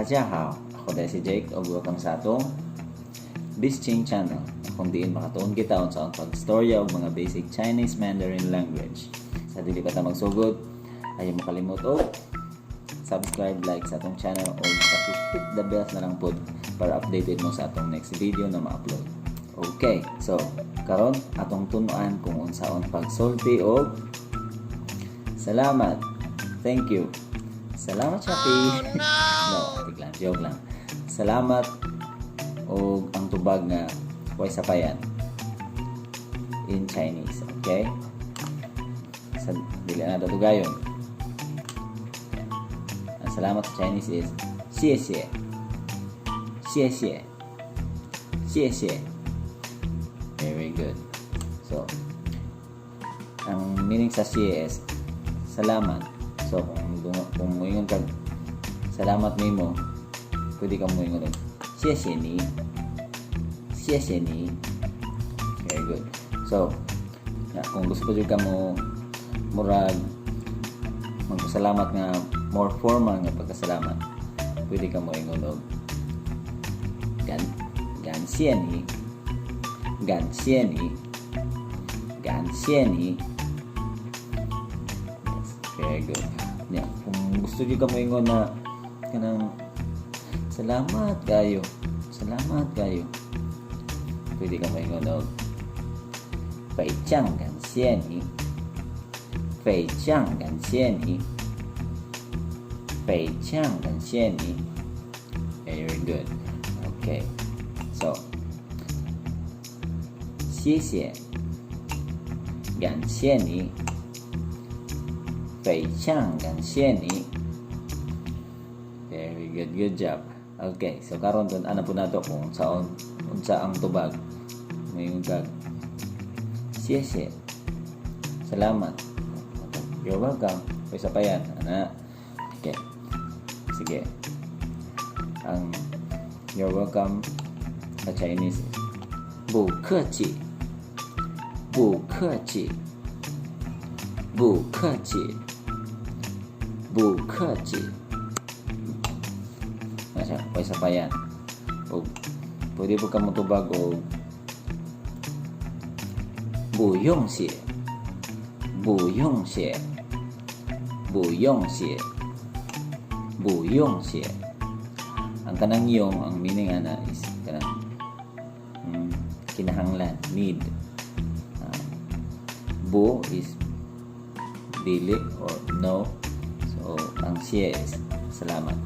大家好, ako diay si Jake ug welcome sa atong Bisching channel kung diin makatuon kita unsaon pagstorya og mga basic Chinese Mandarin language. Sa dili pa ta magsugod, ayaw mo kalimot og subscribe, like sa atong channel o paki-hit the bell na lang pod para updated mo sa atong next video na ma-upload. Okay, so karon atong tun-an kung unsaon pagsulti og salamat. Thank you. Salamat, Shopee. No, atik lang, joke lang. Salamat og ang tubag nga way sapayan in Chinese, okay? Sa dili na tugayon. Ang salamat sa Chinese is 谢谢. 谢谢. 谢谢. Very good. So, ang meaning sa 谢 is salamat. So, kung moingon ka salamat nimo, pwede kang moingon og 谢谢你. 谢谢你. Very good. So, ya, kung gusto pa jud ka mo murag magpasalamat nga more formal nga pagkasalamat, pwede ka mo ingon og 感谢你感谢你感谢你. Yes, very good. Yeah, kung gusto jud ka mo ingon na kanang salamat kayo, pwede ka mo ingon og 非常感谢你非常感谢你非常感谢你。 Very good. Okay, so 谢谢感谢你非常感谢你。 Very good, good job. Okay, so karon tun-an na pud nato kung saon unsa ang tubag. Moingon kag 谢谢. Salamat. You're welcome. Way sapayan, ana. Okay. Sige. Ang you're welcome sa Chinese is 不客气。不客气。不客气。不客气。Na siya, way sapayan. O pwede pud ka motubag og 不用谢。不用谢。不用谢。不用谢。Ang kanang 用, ang meaning ana is kanang kinahanglan, need. 不 is dili or no. So, ang 谢 is salamat.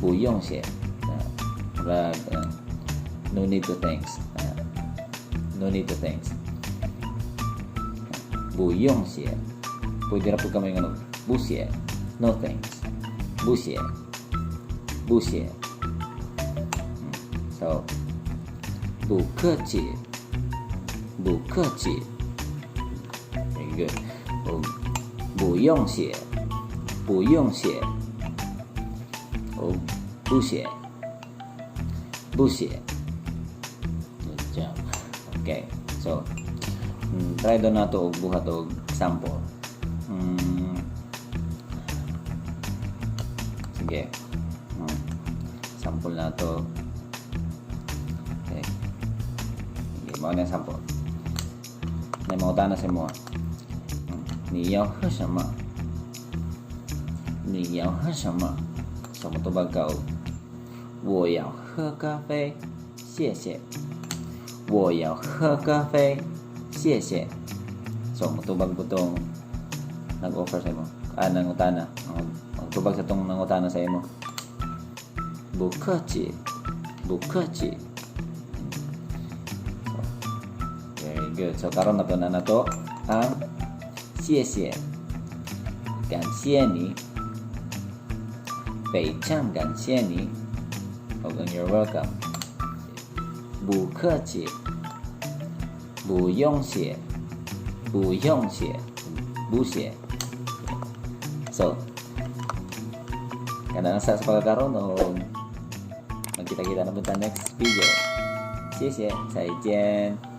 不用谢. Murag, no need to thanks. No need to thanks. 不用谢. Pwede ra pud ka moingon 不谢. No thanks. 不谢. 不谢. So, 不客气. 不客气. Very good. O, 不用谢. 不用谢. O, 不谢. 不谢. Good job. Okay. So, try do nato og buhat og sample. Sige. Sample nato. Okay. Sige, mao na sample. May mangutana sa imo. 你要喝什么？你要喝什么？So motubag ka og 我要喝咖啡，谢谢。我要喝咖啡，谢谢。So motubag pud tong nag-offer sa imo. Ah, nangutana. Ang tubag sa tong nangutana sa imo. 不客气，不客气。So, very good. So karon natun-an nato ang 谢谢，感谢你，非常感谢你，og ang you're welcome. 不客气，不用谢，不用谢，不谢。So, kana sa pagkakaroon o magkita-kita na punta next video. 谢谢，再见。